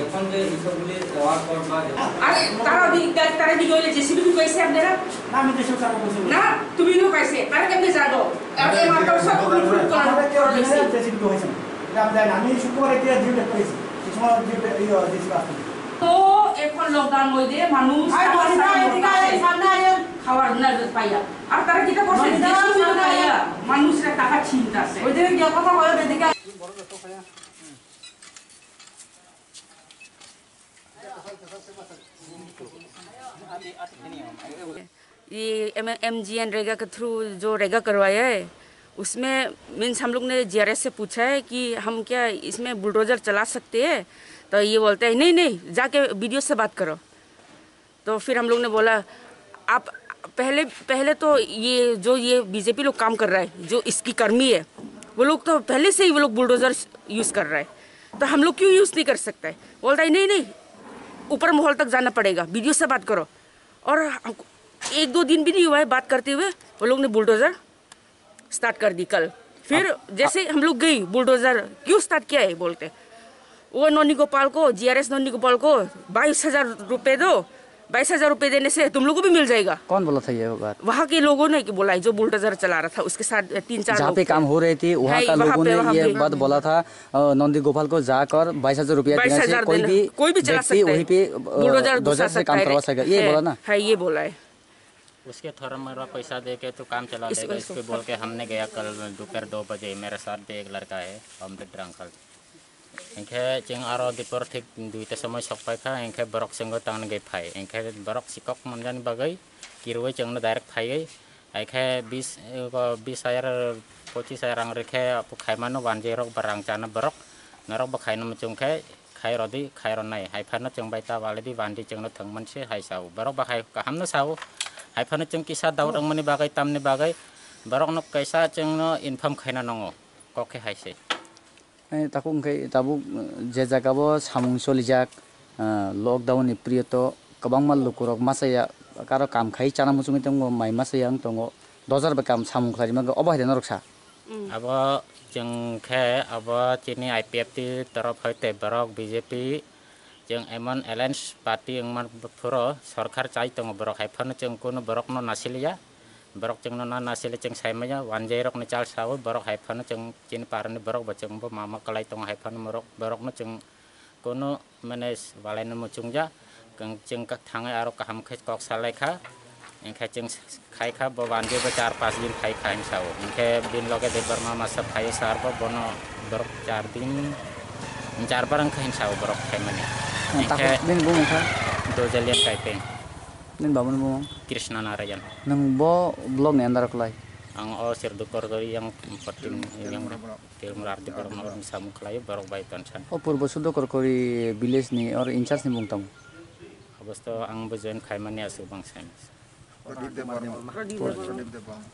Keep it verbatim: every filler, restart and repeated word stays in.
এখন যে এইসবগুলি দেওয়ার পর বা আরে, তারা দি-, তা-, তারা কি বলে জেসিবি ঢুকাইছে আপনারা? না, আমি তো এসব কারো বলছি না। না, তুমি ঢুকাইছে। তারা কেমনে জানো? তারা তো এই মাত্র সব উলটফুলট করা আমাদের কেউ জানে হয়েছে। না, জেসিবি ঢুকাইছে না। এটা আমি জানি না। আমি শুক্রবারে গিয়ে ডিউটি করেছি। এই সময় ডিউটি, এই, ও, জেসিবি আসছে। তো এখন লকডাউন মধ্যে মানুষ আয়, খাবার বসে ছাড়া যায়, মরতে এদিকে আয়, আছে। সামনে আয়। খাবার না পাইয়া। আর তারা কিতা করছে? মনিদা, জেসিবি সামনে আয়। পাইয়া মানুষরা টাকা ছিনতাছে। ওই দিকে গিয়ে কথা বলো, এদিকে আয়। ये एम एम जी एन रेगा के थ्रू जो रेगा करवाया है, उसमें मीन्स हम लोग ने जीआरएस से पूछा है कि हम क्या इसमें बुलडोजर चला सकते हैं। तो ये बोलते हैं, नहीं नहीं, जाके बीडीओ से बात करो। तो फिर हम लोग ने बोला, आप पहले पहले तो ये जो ये बीजेपी लोग काम कर रहा है, जो इसकी कर्मी है, वो लोग तो पहले से ही वो लोग बुलडोजर यूज़ कर रहा है, तो हम लोग क्यों यूज़ नहीं कर सकता है? बोलता है, नहीं नहीं, ऊपर महल तक जाना पड़ेगा, बीडीओ से बात करो। और हमको एक दो दिन भी नहीं हुआ है बात करते हुए, वो लोग ने बुलडोजर स्टार्ट कर दी कल। फिर अब जैसे हम लोग गई, बुलडोजर क्यों स्टार्ट किया है बोलते, वो नोनी गोपाल को, जीआरएस नोनी गोपाल को बाईस हजार रुपए दो, बाईस हजार रुपए देने से तुम लोग को भी मिल जाएगा। कौन बोला था ये बात? वहाँ के लोगों ने बोला है, जो बुलडोजर चला रहा था, उसके साथ तीन चार जहाँ लोग पे थे। काम हो रही थी, वहाँ है, का वहाँ लोगों पे, ने वहाँ ये पे। बात बोला था, अ, नंदी गोपाल को जाकर बाईस हजार रुपया देने से बाईस हजार कोई देना, भी कोई भी चला व्यक्ति सकता है। वहीं पे, अ, बुलडोजर घुसा डोजर से सकता काम है। करवा सकेगा, ये है, बोला ना? है, ये बोला है। उसके थोड़ा मोड़ा पैसा दे के तो काम चला इसको, लेगा, इसको। इसको बोल के हमने गया कल दोपहर दो बजे, मेरे साथ भी एक लड़का है, हम भी drunk. Hinkhe chwng aro dipor thik duita somoi sok paikha, hinkhe borok chwngo tangni gai phai, hinkhe borok sikok manjani bagwi kirwi chwngno direct phaiwi, haikhe bis, o bis hajar, pochis hajar rang rikhe khaimano, wanjwi rok ba rang chana borok, norok bo khaina muchung khe khai rwdi, khai rwnai, hai phano chwng bai ta walidi, wanjwi chwngno thwngmani se hai sao, borok bo hai kahamno sao, hai phano chwng kisa doubt wngmani bagwi, tamni bagwi borokno kaisa chwngno inform khaina nango, kok khe hai se. Eh, takhuk hwnkhe tabuk, eh, je jaga o samung solijak, eh, lockdown ni period o kwbangma lukurok masa ya, karo kam khai chana muchungwi tongo, mai masa ya wng tongo, dojar bai kam samung khlai rwma khe obo hai de norok sa? Mm. Abo chwng khe abo chini I P F T torof hai tei borok B J P Chwng emon alliance party wngma phuru sorkar chai tongo, borok hai phano chwng kunu borokno nasiliya, borok chwngno na nasile chwng saimaya, wanjwi rokni chal sawi, borok hai phano chwng chini parani borok bo chwngbo mama kwlai tongo, hai phano borok, borokno chwng kunu mane walaino muchungya, chwng thangwi aro kaham khe kok salaikha. Hinkhe chwng khai kha, bo wanjwi bo char pas din khai kha hinwi sao. Hinkhe bini loge Debbarma masa phaiwi sar bo, bono borok char din, char bar wng kha hinwi sao borok khaimani. Hinkhe takhuk bini bumung kha? Dojalian Kaipeng. Nini babuni bumung? Krishna Narayan. Nwng bo block ni under o kwlai? Ang o Serdukor gori yang fourteen yang Tirmura Ardi borok no samung khlai borok bai tonsan. O purbo Serdukor gori village ni or in charge ni bumung tamo? Obosto ang bo join khaimani aswk bangsa. Pradip Debbarma. Pradip Debbarma.